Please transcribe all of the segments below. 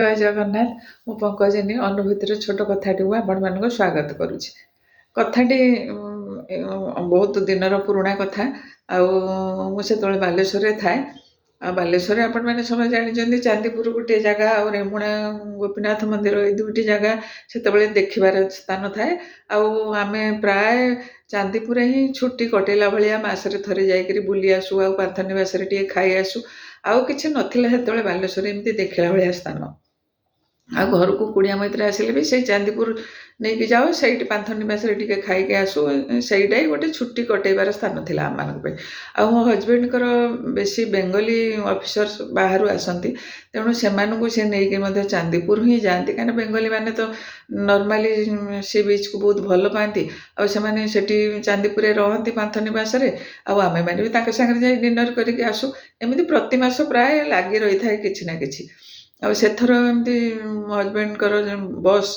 ଜୟ ଜଗନ୍ନାଥ। ମୁଁ ପଙ୍କଜିନୀ ଅନୁଭୂତିର ଛୋଟ କଥାଟିକୁ ଆପଣମାନଙ୍କୁ ସ୍ୱାଗତ କରୁଛି। କଥାଟି ବହୁତ ଦିନର ପୁରୁଣା କଥା, ଆଉ ମୁଁ ସେତେବେଳେ ବାଲେଶ୍ୱରରେ ଥାଏ। ଆଉ ବାଲେଶ୍ୱରରେ ଆପଣମାନେ ସମସ୍ତେ ଜାଣିଛନ୍ତି, ଚାନ୍ଦିପୁର ଗୋଟିଏ ଜାଗା ଆଉ ରେମୁଣା ଗୋପୀନାଥ ମନ୍ଦିର, ଏଇ ଦୁଇଟି ଜାଗା ସେତେବେଳେ ଦେଖିବାର ସ୍ଥାନ ଥାଏ। ଆଉ ଆମେ ପ୍ରାୟ ଚାନ୍ଦିପୁରରେ ହିଁ ଛୁଟି କଟେଇଲା ଭଳିଆ ମାସରେ ଥରେ ଯାଇକରି ବୁଲି ଆସୁ ଆଉ ପାନ୍ଥନିବାସରେ ଟିକେ ଖାଇ ଆସୁ। ଆଉ କିଛି ନଥିଲା ସେତେବେଳେ ବାଲେଶ୍ୱରରେ ଏମିତି ଦେଖିଲା ଭଳିଆ ସ୍ଥାନ। ଆଉ ଘରକୁ କୁଣିଆ ମୈତ୍ର ଆସିଲେ ବି ସେଇ ଚାନ୍ଦିପୁର ନେଇକି ଯାଉ, ସେଇଠି ପାନ୍ଥନିବାସରେ ଟିକେ ଖାଇକି ଆସୁ। ସେଇଟା ହିଁ ଗୋଟେ ଛୁଟି କଟେଇବାର ସ୍ଥାନ ଥିଲା ଆମମାନଙ୍କ ପାଇଁ। ଆଉ ମୋ ହଜବେଣ୍ଡଙ୍କର ବେଶୀ ବେଙ୍ଗଲୀ ଅଫିସର୍ସ ବାହାରୁ ଆସନ୍ତି, ତେଣୁ ସେମାନଙ୍କୁ ସେ ନେଇକି ମଧ୍ୟ ଚାନ୍ଦିପୁର ହିଁ ଯାଆନ୍ତି, କାହିଁକିନା ବେଙ୍ଗଲୀ ମାନେ ତ ନର୍ମାଲି ସି ବିଚ୍କୁ ବହୁତ ଭଲ ପାଆନ୍ତି। ଆଉ ସେମାନେ ସେଠି ଚାନ୍ଦିପୁରରେ ରହନ୍ତି ପାନ୍ଥନିବାସରେ, ଆଉ ଆମେମାନେ ବି ତାଙ୍କ ସାଙ୍ଗରେ ଯାଇ ଡିନର୍ କରିକି ଆସୁ। ଏମିତି ପ୍ରତି ମାସ ପ୍ରାୟ ଲାଗି ରହିଥାଏ କିଛି ନା କିଛି। ଆଉ ସେଥର ଏମିତି ମୋ ହଜବେଣ୍ଡଙ୍କର ବସ୍,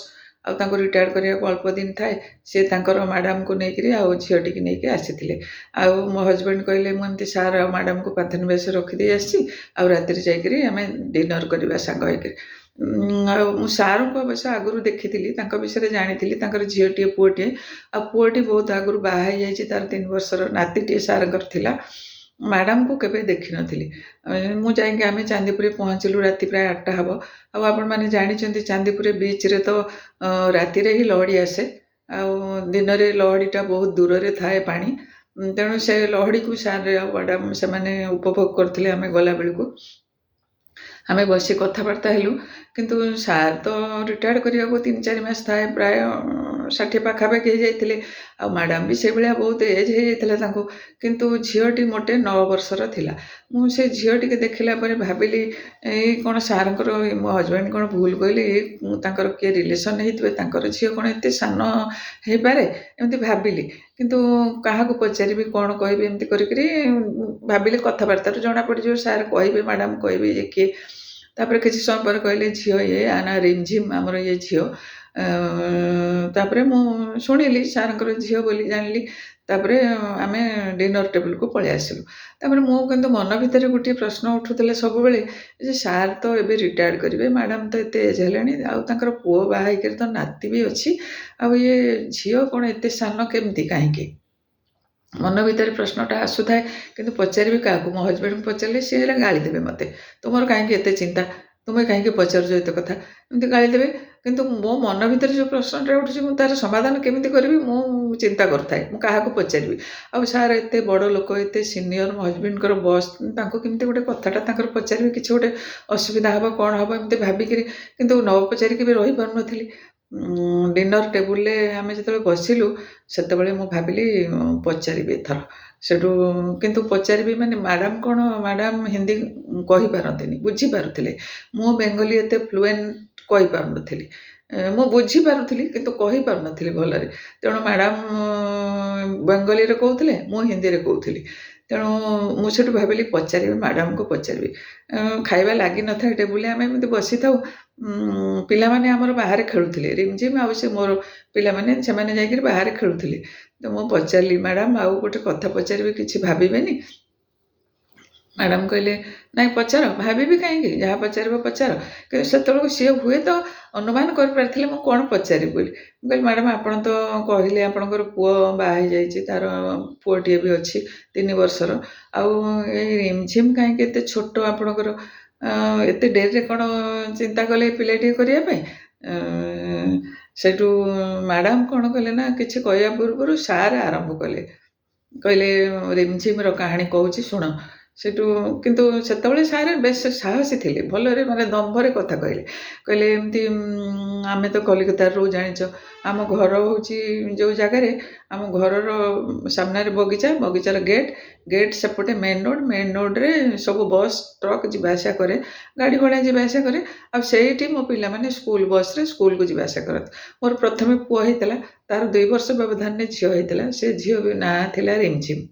ଆଉ ତାଙ୍କୁ ରିଟାୟାର୍ଡ଼ କରିବାକୁ ଅଳ୍ପ ଦିନ ଥାଏ, ସେ ତାଙ୍କର ମ୍ୟାଡ଼ାମକୁ ନେଇକରି ଆଉ ଝିଅଟିକି ନେଇକି ଆସିଥିଲେ। ଆଉ ମୋ ହଜବେଣ୍ଡ କହିଲେ, ମୁଁ ଏମିତି ସାର୍ ଆଉ ମ୍ୟାଡ଼ାମକୁ ପାନ୍ଥନିବାସରେ ରଖିଦେଇ ଆସିଛି, ଆଉ ରାତିରେ ଯାଇକରି ଆମେ ଡିନର୍ କରିବା ସାଙ୍ଗ ହେଇକରି। ଆଉ ମୁଁ ସାର୍ଙ୍କୁ ଅବଶ୍ୟ ଆଗରୁ ଦେଖିଥିଲି, ତାଙ୍କ ବିଷୟରେ ଜାଣିଥିଲି। ତାଙ୍କର ଝିଅଟିଏ ପୁଅଟିଏ, ଆଉ ପୁଅଟି ବହୁତ ଆଗରୁ ବାହା ହେଇଯାଇଛି, ତାର 3 ବର୍ଷର ନାତିଟିଏ ସାର୍ଙ୍କର ଥିଲା। ମ୍ୟାଡ଼ାମକୁ କେବେ ଦେଖିନଥିଲି ମୁଁ। ଯାଇକି ଆମେ ଚାନ୍ଦିପୁରରେ ପହଞ୍ଚିଲୁ ରାତି ପ୍ରାୟ 8ଟା ହେବ। ଆଉ ଆପଣମାନେ ଜାଣିଛନ୍ତି, ଚାନ୍ଦିପୁର ବିଚ୍ରେ ତ ରାତିରେ ହିଁ ଲହଡ଼ି ଆସେ, ଆଉ ଦିନରେ ଲହଡ଼ିଟା ବହୁତ ଦୂରରେ ଥାଏ ପାଣି। ତେଣୁ ସେ ଲହଡ଼ିକୁ ସାର୍ ଆଉ ମ୍ୟାଡ଼ାମ ସେମାନେ ଉପଭୋଗ କରୁଥିଲେ। ଆମେ ଗଲାବେଳକୁ ଆମେ ବସି କଥାବାର୍ତ୍ତା ହେଲୁ। କିନ୍ତୁ ସାର୍ ତ ରିଟାୟାର୍ଡ଼ କରିବାକୁ 3-4 ମାସ ଥାଏ, ପ୍ରାୟ 60 ପାଖାପାଖି ହେଇଯାଇଥିଲେ, ଆଉ ମ୍ୟାଡ଼ାମ୍ ବି ସେଇଭଳିଆ ବହୁତ ଏଜ୍ ହେଇଯାଇଥିଲା ତାଙ୍କୁ। କିନ୍ତୁ ଝିଅଟି ମୋଟେ 9 ବର୍ଷର ଥିଲା। ମୁଁ ସେ ଝିଅଟିକି ଦେଖିଲା ପରେ ଭାବିଲି, ଏଇ କ'ଣ ସାର୍ଙ୍କର, ମୋ ହଜବେଣ୍ଡ କ'ଣ ଭୁଲ କହିଲେ? ଏ ତାଙ୍କର କିଏ ରିଲେସନ୍ ହେଇଥିବେ, ତାଙ୍କର ଝିଅ କ'ଣ ଏତେ ସାନ ହେଇପାରେ? ଏମିତି ଭାବିଲି। କିନ୍ତୁ କାହାକୁ ପଚାରିବି, କ'ଣ କହିବି, ଏମିତି କରିକିରି ଭାବିଲି କଥାବାର୍ତ୍ତାରୁ ଜଣାପଡ଼ିଯିବ, ସାର୍ କହିବେ, ମ୍ୟାଡ଼ାମ୍ କହିବେ ଇଏ କିଏ। ତାପରେ କିଛି ସମୟ ପରେ କହିଲେ, ଝିଅ ଇଏ ଆନା ରିମଝିମ୍, ଆମର ଇଏ ଝିଅ। ତାପରେ ମୁଁ ଶୁଣିଲି ସାର୍ଙ୍କର ଝିଅ ବୋଲି ଜାଣିଲି। ତାପରେ ଆମେ ଡିନର୍ ଟେବୁଲକୁ ପଳେଇ ଆସିଲୁ। ତାପରେ ମୁଁ କିନ୍ତୁ ମନ ଭିତରେ ଗୋଟିଏ ପ୍ରଶ୍ନ ଉଠୁଥିଲା ସବୁବେଳେ ଯେ ସାର୍ ତ ଏବେ ରିଟାୟାର୍ଡ଼ କରିବେ, ମ୍ୟାଡ଼ାମ୍ ତ ଏତେ ଏଜ୍ ହେଲେଣି, ଆଉ ତାଙ୍କର ପୁଅ ବାହା ହେଇକରି ତ ନାତି ବି ଅଛି, ଆଉ ଇଏ ଝିଅ କ'ଣ ଏତେ ସାନ କେମିତି, କାହିଁକି? ମନ ଭିତରେ ପ୍ରଶ୍ନଟା ଆସୁଥାଏ, କିନ୍ତୁ ପଚାରିବି କାହାକୁ? ମୋ ହଜବେଣ୍ଡଙ୍କୁ ପଚାରିଲେ ସିଏ ହେଲେ ଗାଳି ଦେବେ ମୋତେ, ତୁମର କାହିଁକି ଏତେ ଚିନ୍ତା, ତୁମେ କାହିଁକି ପଚାରୁଛ ଏତେ କଥା, ଏମିତି ଗାଳି ଦେବେ। କିନ୍ତୁ ମୋ ମନ ଭିତରେ ଯେଉଁ ପ୍ରଶ୍ନଟା ଉଠୁଛି, ମୁଁ ତା'ର ସମାଧାନ କେମିତି କରିବି ମୁଁ ଚିନ୍ତା କରୁଥାଏ, ମୁଁ କାହାକୁ ପଚାରିବି। ଆଉ ସାର୍ ଏତେ ବଡ଼ ଲୋକ, ଏତେ ସିନିୟର, ମୋ ହଜବେଣ୍ଡଙ୍କର ବସ୍, ତାଙ୍କୁ କେମିତି ଗୋଟେ କଥାଟା ତାଙ୍କର ପଚାରିବି, କିଛି ଗୋଟେ ଅସୁବିଧା ହେବ କ'ଣ ହେବ, ଏମିତି ଭାବିକିରି କିନ୍ତୁ ନ ପଚାରିକି ବି ରହିପାରୁନଥିଲି। ଡିନର୍ ଟେବୁଲରେ ଆମେ ଯେତେବେଳେ ବସିଲୁ, ସେତେବେଳେ ମୁଁ ଭାବିଲି ପଚାରିବି ଏଥର। ସେଠୁ କିନ୍ତୁ ପଚାରିବି ମାନେ ମ୍ୟାଡ଼ାମ୍ କ'ଣ, ମ୍ୟାଡ଼ାମ୍ ହିନ୍ଦୀ କହିପାରନ୍ତିନି, ବୁଝିପାରୁଥିଲେ। ମୁଁ ବେଙ୍ଗଲୀ ଏତେ ଫ୍ଲୁଏଣ୍ଟ କହିପାରୁନଥିଲି। ମୁଁ ବୁଝିପାରୁଥିଲି କିନ୍ତୁ କହିପାରୁନଥିଲି ଭଲରେ। ତେଣୁ ମ୍ୟାଡ଼ାମ୍ ବେଙ୍ଗଲୀରେ କହୁଥିଲେ, ମୁଁ ହିନ୍ଦୀରେ କହୁଥିଲି। ତେଣୁ ମୁଁ ସେଠୁ ଭାବିଲି ପଚାରିବି, ମ୍ୟାଡ଼ାମ୍କୁ ପଚାରିବି। ଖାଇବା ଲାଗିନଥାଏ ଟେବୁଲରେ, ଆମେ ଏମିତି ବସିଥାଉ। ପିଲାମାନେ ଆମର ବାହାରେ ଖେଳୁଥିଲେ, ରିମଝିମ୍ ଆଉ ସେ ମୋର ପିଲାମାନେ, ସେମାନେ ଯାଇକରି ବାହାରେ ଖେଳୁଥିଲେ। ତ ମୁଁ ପଚାରିଲି, ମ୍ୟାଡ଼ାମ୍, ଆଉ ଗୋଟେ କଥା ପଚାରିବି, କିଛି ଭାବିବେନି? ମ୍ୟାଡ଼ାମ୍ କହିଲେ, ନାଇଁ ପଚାର, ଭାବିବି କାହିଁକି, ଯାହା ପଚାରିବ ପଚାର। କିନ୍ତୁ ସେତେବେଳକୁ ସିଏ ହୁଏତ ଅନୁମାନ କରିପାରିଥିଲେ ମୁଁ କ'ଣ ପଚାରିବି ବୋଲି। ମୁଁ କହିଲି, ମ୍ୟାଡ଼ାମ୍, ଆପଣ ତ କହିଲେ ଆପଣଙ୍କର ପୁଅ ବାହା ହେଇଯାଇଛି, ତାର ପୁଅଟିଏ ବି ଅଛି 3 ବର୍ଷର, ଆଉ ଏଇ ରିମଝିମ୍ କାହିଁକି ଏତେ ଛୋଟ? ଆପଣଙ୍କର ଏତେ ଡେରିରେ କ'ଣ ଚିନ୍ତା କଲେ ପିଲାଟିଏ କରିବା ପାଇଁ? ସେଇଠୁ ମ୍ୟାଡ଼ାମ୍ କ'ଣ କଲେ ନା, କିଛି କହିବା ପୂର୍ବରୁ ସାର୍ ଆରମ୍ଭ କଲେ, କହିଲେ, ରିମଝିମ୍ର କାହାଣୀ କହୁଛି ଶୁଣ। ସେଠୁ କିନ୍ତୁ ସେତେବେଳେ ସାର୍ ବେଶ ସାହସୀ ଥିଲେ, ଭଲରେ ମାନେ ଦମ୍ଭରେ କଥା କହିଲେ। କହିଲେ, ଏମିତି ଆମେ ତ କଲିକତାରେ ରହୁ ଜାଣିଛ, ଆମ ଘର ହେଉଛି ଯେଉଁ ଜାଗାରେ, ଆମ ଘରର ସାମ୍ନାରେ ବଗିଚା, ବଗିଚାର ଗେଟ୍, ଗେଟ୍ ସେପଟେ ମେନ୍ ରୋଡ଼, ମେନ୍ ରୋଡ଼ରେ ସବୁ ବସ୍ ଟ୍ରକ୍ ଯିବା ଆସିବା କରେ, ଗାଡ଼ି ଘୋଡ଼ା ଯିବା ଆସିବା କରେ, ଆଉ ସେଇଠି ମୋ ପିଲାମାନେ ସ୍କୁଲ ବସ୍ରେ ସ୍କୁଲକୁ ଯିବା ଆସିବା କରନ୍ତି। ମୋର ପ୍ରଥମେ ପୁଅ ହେଇଥିଲା, ତାର 2 ବର୍ଷ ବ୍ୟବଧାନରେ ଝିଅ ହେଇଥିଲା, ସେ ଝିଅ ବି ନାଁ ଥିଲା ରିମଝିମ୍।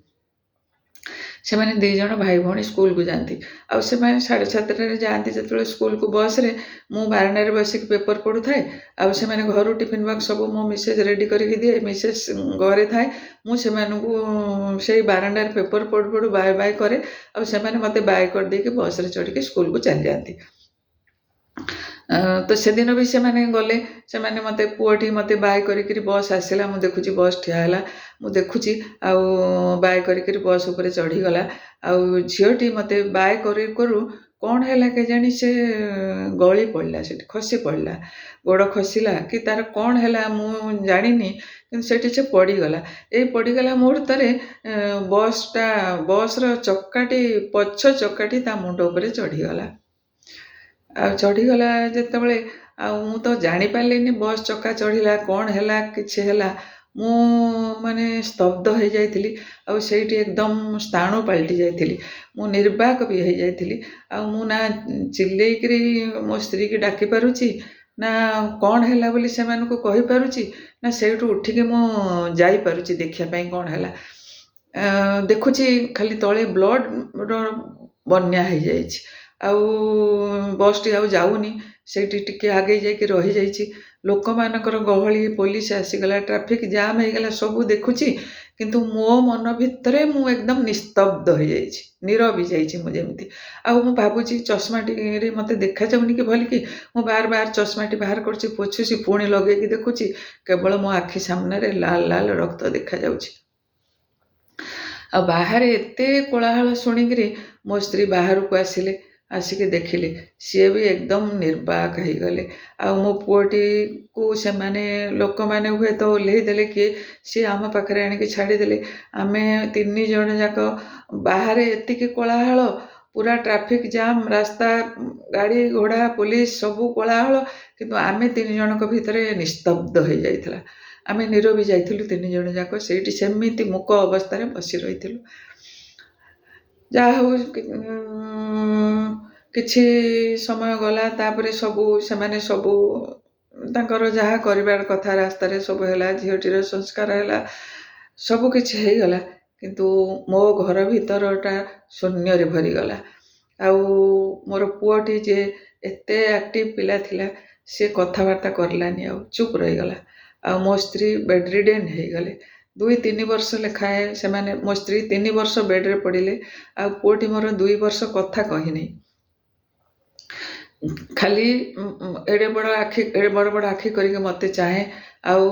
ସେମାନେ 2 ଜଣ ଭାଇ ଭଉଣୀ ସ୍କୁଲକୁ ଯାଆନ୍ତି, ଆଉ ସେମାନେ 7:30ରେ ଯାଆନ୍ତି ଯେତେବେଳେ ସ୍କୁଲକୁ ବସ୍ରେ, ମୁଁ ବାରଣ୍ଡାରେ ବସିକି ପେପର ପଢ଼ୁଥାଏ। ଆଉ ସେମାନେ ଘରୁ ଟିଫିନ୍ ବକ୍ସ ସବୁ ମୋ ମିସେସ୍ ରେଡ଼ି କରିକି ଦିଏ, ମିସେସ୍ ଘରେ ଥାଏ। ମୁଁ ସେମାନଙ୍କୁ ସେଇ ବାରଣ୍ଡାରେ ପେପର ପଢ଼ୁ ପଢ଼ୁ ବାଏ ବାଏ କରେ, ଆଉ ସେମାନେ ମୋତେ ବାଏ କରିଦେଇକି ବସ୍ରେ ଚଢ଼ିକି ସ୍କୁଲକୁ ଚାଲିଯାଆନ୍ତି। ତ ସେଦିନ ବି ସେମାନେ ଗଲେ, ସେମାନେ ମୋତେ ପୁଅଟି ମୋତେ ବାଏ କରିକିରି ବସ୍ ଆସିଲା, ମୁଁ ଦେଖୁଛି ବସ୍ ଠିଆ ହେଲା, ମୁଁ ଦେଖୁଛି ଆଉ ବାଏ କରିକିରି ବସ୍ ଉପରେ ଚଢ଼ିଗଲା। ଆଉ ଝିଅଟି ମୋତେ ବାଏ କରୁ କରୁ କ'ଣ ହେଲା କେଜାଣି, ସେ ଗଳି ପଡ଼ିଲା, ସେଠି ଖସି ପଡ଼ିଲା, ଗୋଡ଼ ଖସିଲା କି ତାର କ'ଣ ହେଲା ମୁଁ ଜାଣିନି, କିନ୍ତୁ ସେଠି ସେ ପଡ଼ିଗଲା। ଏଇ ପଡ଼ିଗଲା ମୁହୂର୍ତ୍ତରେ ବସ୍ଟା, ବସ୍ର ଚକାଟି, ପଛ ଚକାଟି ତା ମୁଣ୍ଡ ଉପରେ ଚଢ଼ିଗଲା। ଆଉ ଚଢ଼ିଗଲା ଯେତେବେଳେ, ଆଉ ମୁଁ ତ ଜାଣିପାରିଲିନି ବସ୍ ଚକା ଚଢ଼ିଲା, କ'ଣ ହେଲା, କିଛି ହେଲା, ମୁଁ ମାନେ ସ୍ତବ୍ଧ ହେଇଯାଇଥିଲି। ଆଉ ସେଇଠି ଏକଦମ ସ୍ଥାଣୁ ପାଲଟି ଯାଇଥିଲି, ମୁଁ ନିର୍ବାକ ବି ହେଇଯାଇଥିଲି। ଆଉ ମୁଁ ନା ଚିଲେଇକିରି ମୋ ସ୍ତ୍ରୀକି ଡାକି ପାରୁଛି, ନା କ'ଣ ହେଲା ବୋଲି ସେମାନଙ୍କୁ କହିପାରୁଛି, ନା ସେଇଠୁ ଉଠିକି ମୁଁ ଯାଇପାରୁଛି ଦେଖିବା ପାଇଁ କ'ଣ ହେଲା। ଦେଖୁଛି ଖାଲି ତଳେ ବ୍ଲଡ଼ର ବନ୍ୟା ହେଇଯାଇଛି, ଆଉ ବସ୍ଟି ଆଉ ଯାଉନି, ସେଇଠି ଟିକେ ଆଗେଇ ଯାଇକି ରହିଯାଇଛି। ଲୋକମାନଙ୍କର ଗହଳି, ପୋଲିସ ଆସିଗଲା, ଟ୍ରାଫିକ୍ ଜାମ୍ ହେଇଗଲା, ସବୁ ଦେଖୁଛି, କିନ୍ତୁ ମୋ ମନ ଭିତରେ ମୁଁ ଏକଦମ ନିସ୍ତବ୍ଧ ହେଇଯାଇଛି, ନିରବି ଯାଇଛି ମୁଁ ଯେମିତି। ଆଉ ମୁଁ ଭାବୁଛି ଚଷମାଟିରେ ମୋତେ ଦେଖାଯାଉନି କି ଭଲିକି, ମୁଁ ବାର ବାର ଚଷମାଟି ବାହାର କରୁଛି, ପୋଛୁଛି, ପୁଣି ଲଗେଇକି ଦେଖୁଛି, କେବଳ ମୋ ଆଖି ସାମ୍ନାରେ ଲାଲ ଲାଲ ରକ୍ତ ଦେଖାଯାଉଛି। ଆଉ ବାହାରେ ଏତେ କୋଳାହଳ ଶୁଣିକିରି ମୋ ସ୍ତ୍ରୀ ବାହାରକୁ ଆସିଲେ, ଆସିକି ଦେଖିଲେ, ସିଏ ବି ଏକଦମ ନିର୍ବାକ ହେଇଗଲେ। ଆଉ ମୋ ପୁଅଟିକୁ ସେମାନେ ଲୋକମାନେ ହୁଏତ ଓହ୍ଲେଇ ଦେଲେ କିଏ, ସିଏ ଆମ ପାଖରେ ଆଣିକି ଛାଡ଼ିଦେଲେ। ଆମେ ତିନି ଜଣ ଯାକ ବାହାରେ ଏତିକି କୋଳାହଳ, ପୁରା ଟ୍ରାଫିକ୍ ଜାମ୍, ରାସ୍ତା ଗାଡ଼ି ଘୋଡ଼ା ପୋଲିସ ସବୁ କୋଳାହଳ, କିନ୍ତୁ ଆମେ ତିନି ଜଣଙ୍କ ଭିତରେ ନିସ୍ତବ୍ଧ ହେଇଯାଇଥିଲା। ଆମେ ନିରବି ଯାଇଥିଲୁ ତିନି ଜଣ ଯାକ, ସେଇଠି ସେମିତି ମୂକ ଅବସ୍ଥାରେ ବସି ରହିଥିଲୁ। ଯାହା ହଉ କିଛି ସମୟ ଗଲା, ତାପରେ ସବୁ ସେମାନେ ସବୁ ତାଙ୍କର ଯାହା କରିବାର କଥା ରାସ୍ତାରେ ସବୁ ହେଲା, ଝିଅଟିର ସଂସ୍କାର ହେଲା, ସବୁ କିଛି ହେଇଗଲା, କିନ୍ତୁ ମୋ ଘର ଭିତରଟା ଶୂନ୍ୟରେ ଭରିଗଲା। ଆଉ ମୋର ପୁଅଟି ଯେ ଏତେ ଆକ୍ଟିଭ ପିଲା ଥିଲା, ସେ କଥାବାର୍ତ୍ତା କରିଲାନି, ଆଉ ଚୁପ୍ ରହିଗଲା। ଆଉ ମୋ ସ୍ତ୍ରୀ ବେଡ଼୍ ରିଡେନ୍ ହେଇଗଲେ 2-3 ବର୍ଷ ଲେଖାଏଁ ସେମାନେ, ମୋ ସ୍ତ୍ରୀ 3 ବର୍ଷ ବେଡ଼୍ରେ ପଡ଼ିଲେ, ଆଉ ପୁଅଟି ମୋର 2 ବର୍ଷ କଥା କହିନି, ଖାଲି ଏଡ଼େ ବଡ଼ ଆଖି, ଏଡ଼େ ବଡ଼ ବଡ଼ ଆଖି କରିକି ମୋତେ ଚାହେଁ, ଆଉ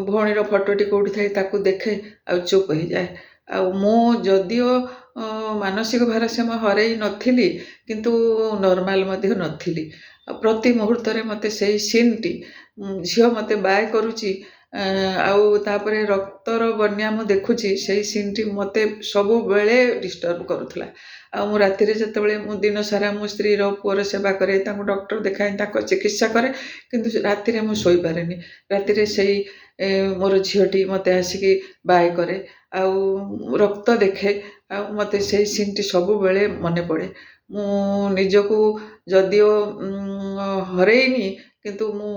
ଭଉଣୀର ଫଟୋଟି କେଉଁଠି ଥାଏ ତାକୁ ଦେଖେ, ଆଉ ଚୁପ୍ ହେଇଯାଏ। ଆଉ ମୁଁ ଯଦିଓ ମାନସିକ ଭାରସାମ୍ୟ ହରେଇ ନଥିଲି, କିନ୍ତୁ ନର୍ମାଲ ମଧ୍ୟ ନଥିଲି। ଆଉ ପ୍ରତି ମୁହୂର୍ତ୍ତରେ ମୋତେ ସେଇ ସିନ୍ଟି, ଝିଅ ମୋତେ ବାଏ କରୁଛି, ଆଉ ତାପରେ ରକ୍ତର ବନ୍ୟା ମୁଁ ଦେଖୁଛି, ସେଇ ସିନ୍ଟି ମୋତେ ସବୁବେଳେ ଡିଷ୍ଟର୍ବ କରୁଥିଲା। ଆଉ ମୁଁ ରାତିରେ ଯେତେବେଳେ, ମୁଁ ଦିନ ସାରା ମୋ ସ୍ତ୍ରୀର ପୁଅର ସେବା କରେ, ତାଙ୍କୁ ଡକ୍ଟର ଦେଖାଏ, ତାଙ୍କ ଚିକିତ୍ସା କରେ, କିନ୍ତୁ ରାତିରେ ମୁଁ ଶୋଇପାରେନି। ରାତିରେ ସେଇ ମୋର ଝିଅଟି ମୋତେ ଆସିକି ବାଏ କରେ, ଆଉ ରକ୍ତ ଦେଖେ, ଆଉ ମୋତେ ସେଇ ସିନ୍ଟି ସବୁବେଳେ ମନେ ପଡ଼େ। ମୁଁ ନିଜକୁ ଯଦିଓ ହରେଇନି, କିନ୍ତୁ ମୁଁ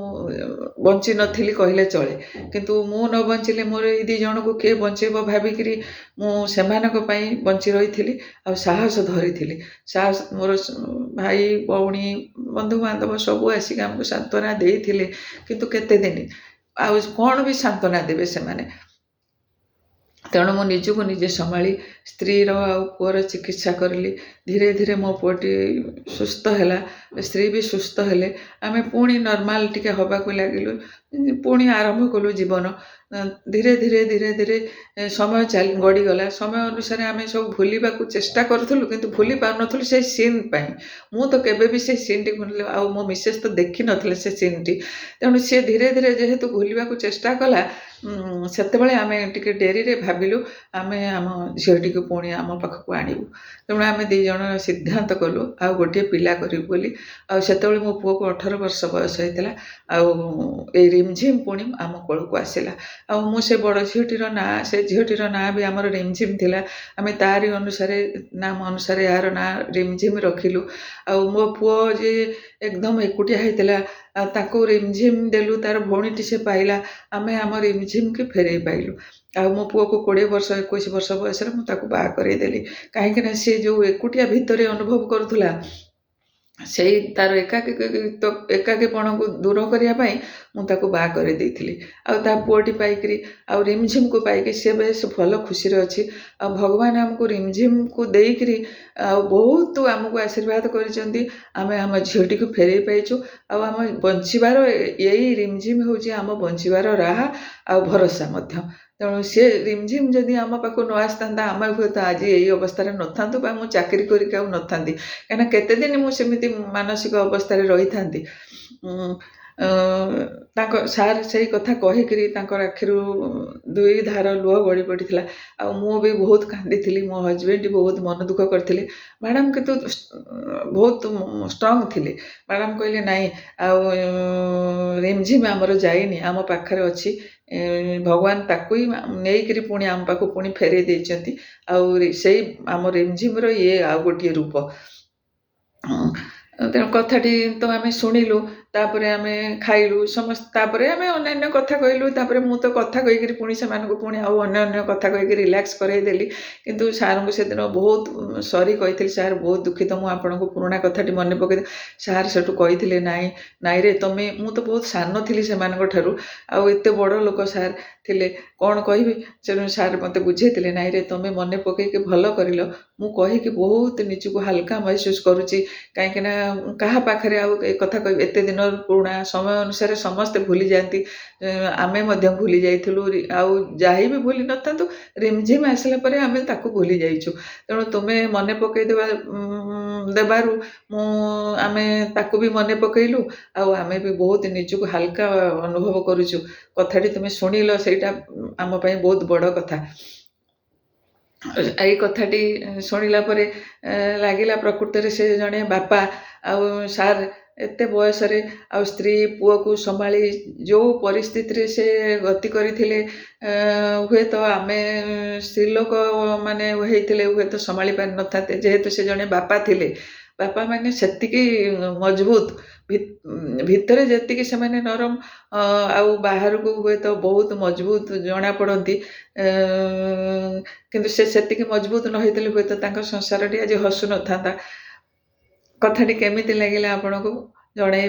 ବଞ୍ଚି ନଥିଲି କହିଲେ ଚଳେ, କିନ୍ତୁ ମୁଁ ନ ବଞ୍ଚିଲେ ମୋର ଏଇ 2 ଜଣକୁ କିଏ ବଞ୍ଚେଇବ ଭାବିକିରି ମୁଁ ସେମାନଙ୍କ ପାଇଁ ବଞ୍ଚି ରହିଥିଲି, ଆଉ ସାହସ ଧରିଥିଲି। ସାହସ, ମୋର ଭାଇ ଭଉଣୀ ବନ୍ଧୁବାନ୍ଧବ ସବୁ ଆସିକି ଆମକୁ ସାନ୍ତ୍ୱନା ଦେଇଥିଲେ, କିନ୍ତୁ କେତେ ଦିନ ଆଉ କ'ଣ ବି ସାନ୍ତ୍ୱନା ଦେବେ ସେମାନେ। ତେଣୁ ମୁଁ ନିଜକୁ ନିଜେ ସମ୍ଭାଳି ସ୍ତ୍ରୀର ଆଉ ପୁଅର ଚିକିତ୍ସା କରିଲି। ଧୀରେ ଧୀରେ ମୋ ପୁଅଟି ସୁସ୍ଥ ହେଲା, ସ୍ତ୍ରୀ ବି ସୁସ୍ଥ ହେଲେ, ଆମେ ପୁଣି ନର୍ମାଲ ଟିକେ ହେବାକୁ ଲାଗିଲୁ, ପୁଣି ଆରମ୍ଭ କଲୁ ଜୀବନ। ଧୀରେ ଧୀରେ ଧୀରେ ଧୀରେ ସମୟ ଗଡ଼ିଗଲା। ସମୟ ଅନୁସାରେ ଆମେ ସବୁ ଭୁଲିବାକୁ ଚେଷ୍ଟା କରୁଥିଲୁ, କିନ୍ତୁ ଭୁଲି ପାରୁନଥିଲୁ ସେଇ ସିନ୍ ପାଇଁ। ମୁଁ ତ କେବେ ବି ସେଇ ସିନ୍ଟି ଭୁଲି, ଆଉ ମୋ ମିସେସ୍ ତ ଦେଖିନଥିଲେ ସେ ସିନ୍ଟି, ତେଣୁ ସିଏ ଧୀରେ ଧୀରେ ଯେହେତୁ ଭୁଲିବାକୁ ଚେଷ୍ଟା କଲା, ସେତେବେଳେ ଆମେ ଟିକେ ଡେରିରେ ଭାବିଲୁ ଆମେ ଆମ ଝିଅଟିକୁ ପୁଣି ଆମ ପାଖକୁ ଆଣିବୁ। ତେଣୁ ଆମେ 2 ଜଣ ସିଦ୍ଧାନ୍ତ କଲୁ ଆଉ ଗୋଟିଏ ପିଲା କରିବୁ ବୋଲି। ଆଉ ସେତେବେଳେ ମୋ ପୁଅକୁ 18 ବର୍ଷ ବୟସ ହେଇଥିଲା, ଆଉ ଏଇ ରିମଝିମ୍ ପୁଣି ଆମ କୋଳକୁ ଆସିଲା। ଆଉ ମୁଁ ସେ ବଡ଼ ଝିଅଟିର ନାଁ, ସେ ଝିଅଟିର ନାଁ ବି ଆମର ରିମଝିମ୍ ଥିଲା, ଆମେ ତାରି ଅନୁସାରେ ନାମ ଅନୁସାରେ ଏହାର ନାଁ ରିମଝିମ୍ ରଖିଲୁ। ଆଉ ମୋ ପୁଅ ଯେ ଏକଦମ ଏକୁଟିଆ ହେଇଥିଲା, ଆଉ ତାକୁ ରିମଝିମ୍ ଦେଲୁ, ତାର ଭଉଣୀଟି ସେ ପାଇଲା, ଆମେ ଆମ ରିମଝିମ୍କି ଫେରେଇ ପାଇଲୁ। ଆଉ ମୋ ପୁଅକୁ 20 ବର୍ଷ 21 ବର୍ଷ ବୟସରେ ମୁଁ ତାକୁ ବାହା କରେଇଦେଲି, କାହିଁକିନା ସିଏ ଯେଉଁ ଏକୁଟିଆ ଭିତରେ ଅନୁଭବ କରୁଥିଲା, ସେଇ ତାର ଏକାକୀପଣକୁ ଦୂର କରିବା ପାଇଁ ମୁଁ ତାକୁ ବାହା କରିଦେଇଥିଲି। ଆଉ ତା ପୁଅଟି ପାଇକରି ଆଉ ରିମଝିମକୁ ପାଇକି ସେ ବେଶ ଭଲ ଖୁସିରେ ଅଛି। ଆଉ ଭଗବାନ ଆମକୁ ରିମଝିମକୁ ଦେଇକରି ଆଉ ବହୁତ ଆମକୁ ଆଶୀର୍ବାଦ କରିଛନ୍ତି। ଆମେ ଆମ ଝିଅଟିକୁ ଫେରେଇ ପାଇଛୁ। ଆଉ ଆମ ବଞ୍ଚିବାର ଏଇ ରିମଝିମ ହେଉଛି ଆମ ବଞ୍ଚିବାର ରାହା ଆଉ ଭରସା ମଧ୍ୟ। ତେଣୁ ସେ ରିମଝିମ ଯଦି ଆମ ପାଖକୁ ନ ଆସିଥାନ୍ତା, ଆମେ ହୁଏତ ଆଜି ଏଇ ଅବସ୍ଥାରେ ନଥାନ୍ତୁ ବା ମୁଁ ଚାକିରି କରିକି ଆଉ ନଥାନ୍ତି। କାହିଁକିନା କେତେ ଦିନ ମୁଁ ସେମିତି ମାନସିକ ଅବସ୍ଥାରେ ରହିଥାନ୍ତି? ତାଙ୍କ ସାର୍ ସେଇ କଥା କହିକିରି ତାଙ୍କର ଆଖିରୁ ଦୁଇ ଧାର ଲୁହ ଗଳି ପଡ଼ିଥିଲା ଆଉ ମୁଁ ବି ବହୁତ କାନ୍ଦିଥିଲି। ମୋ ହଜବେଣ୍ଡ ବହୁତ ମନ ଦୁଃଖ କରିଥିଲେ। ମ୍ୟାଡ଼ାମ୍ କିନ୍ତୁ ବହୁତ ଷ୍ଟ୍ରଙ୍ଗ ଥିଲେ। ମ୍ୟାଡ଼ାମ୍ କହିଲେ, ନାଇଁ, ଆଉ ରିମଝିମ ଆମର ଯାଇନି, ଆମ ପାଖରେ ଅଛି। ଭଗବାନ ତାକୁ ହିଁ ନେଇକରି ପୁଣି ଆମ ପାଖକୁ ପୁଣି ଫେରେଇ ଦେଇଛନ୍ତି। ଆଉ ସେଇ ଆମ ରିମଝିମର ଇଏ ଆଉ ଗୋଟିଏ ରୂପ। ତେଣୁ କଥାଟି ତ ଆମେ ଶୁଣିଲୁ, ତାପରେ ଆମେ ଖାଇଲୁ ସମସ୍ତେ, ତାପରେ ଆମେ ଅନ୍ୟାନ୍ୟ କଥା କହିଲୁ। ତାପରେ ମୁଁ ତ କଥା କହିକିରି ପୁଣି ସେମାନଙ୍କୁ ପୁଣି ଆଉ ଅନ୍ୟ ଅନ୍ୟ କଥା କହିକି ରିଲାକ୍ସ କରେଇଦେଲି। କିନ୍ତୁ ସାର୍ଙ୍କୁ ସେଦିନ ବହୁତ ସରି କହିଥିଲି, ସାର୍, ବହୁତ ଦୁଃଖିତ, ମୁଁ ଆପଣଙ୍କୁ ପୁରୁଣା କଥାଟି ମନେ ପକେଇ। ସାର୍ ସେଠୁ କହିଥିଲେ, ନାଇଁ ନାଇଁରେ ତମେ, ମୁଁ ତ ବହୁତ ସାନ ଥିଲି ସେମାନଙ୍କ ଠାରୁ, ଆଉ ଏତେ ବଡ଼ ଲୋକ ସାର୍ ଥିଲେ, କ'ଣ କହିବି? ତେଣୁ ସାର୍ ମୋତେ ବୁଝେଇଥିଲେ, ନାଇଁରେ, ତମେ ମନେ ପକେଇକି ଭଲ କରିଲ। ମୁଁ କହିକି ବହୁତ ନିଜକୁ ହାଲକା ମହସୁସ କରୁଛି, କାହିଁକିନା କାହା ପାଖରେ ଆଉ ଏ କଥା କହିବି? ଏତେ ଦିନ ପୁରୁଣା, ସମୟ ଅନୁସାରେ ସମସ୍ତେ ଭୁଲି ଯାଆନ୍ତି। ଆମେ ମଧ୍ୟ ଭୁଲି ଯାଇଥିଲୁ। ଆଉ ଯାହି ବି ଭୁଲି ନଥାନ୍ତୁ, ରିମଝିମ ଆସିଲା ପରେ ଆମେ ତାକୁ ଭୁଲି ଯାଇଛୁ। ତେଣୁ ତୁମେ ମନେ ପକେଇଦେବା ଦେବାରୁ ମୁଁ ଆମେ ତାକୁ ବି ମନେ ପକେଇଲୁ ଆଉ ଆମେ ବି ବହୁତ ନିଜକୁ ହାଲକା ଅନୁଭବ କରୁଛୁ। କଥାଟି ତୁମେ ଶୁଣିଲ, ସେଇଟା ଆମ ପାଇଁ ବହୁତ ବଡ଼ କଥା। ଏଇ କଥାଟି ଶୁଣିଲା ପରେ ଲାଗିଲା ପ୍ରକୃତରେ ସେ ଜଣେ ବାପା। ଆଉ ସାର୍ ଏତେ ବୟସରେ ଆଉ ସ୍ତ୍ରୀ ପୁଅକୁ ସମ୍ଭାଳି ଯେଉଁ ପରିସ୍ଥିତିରେ ସେ ଗତି କରିଥିଲେ, ହୁଏତ ଆମେ ସ୍ତ୍ରୀ ଲୋକ ମାନେ ହେଇଥିଲେ ହୁଏତ ସମ୍ଭାଳି ପାରିନଥାନ୍ତେ। ଯେହେତୁ ସେ ଜଣେ ବାପା ଥିଲେ, ବାପାମାନେ ସେତିକି ମଜବୁତ, ଭିତରେ ଯେତିକି ସେମାନେ ନରମ ଆଉ ବାହାରକୁ ହୁଏତ ବହୁତ ମଜବୁତ ଜଣାପଡ଼ନ୍ତି, କିନ୍ତୁ ସେ ସେତିକି ମଜବୁତ ନ ହେଇଥିଲେ ହୁଏତ ତାଙ୍କ ସଂସାରଟି ଆଜି ହସୁ ନଥାନ୍ତା। କଥାଟି କେମିତି ଲାଗିଲା ଆପଣଙ୍କୁ ଜଣେଇବେ।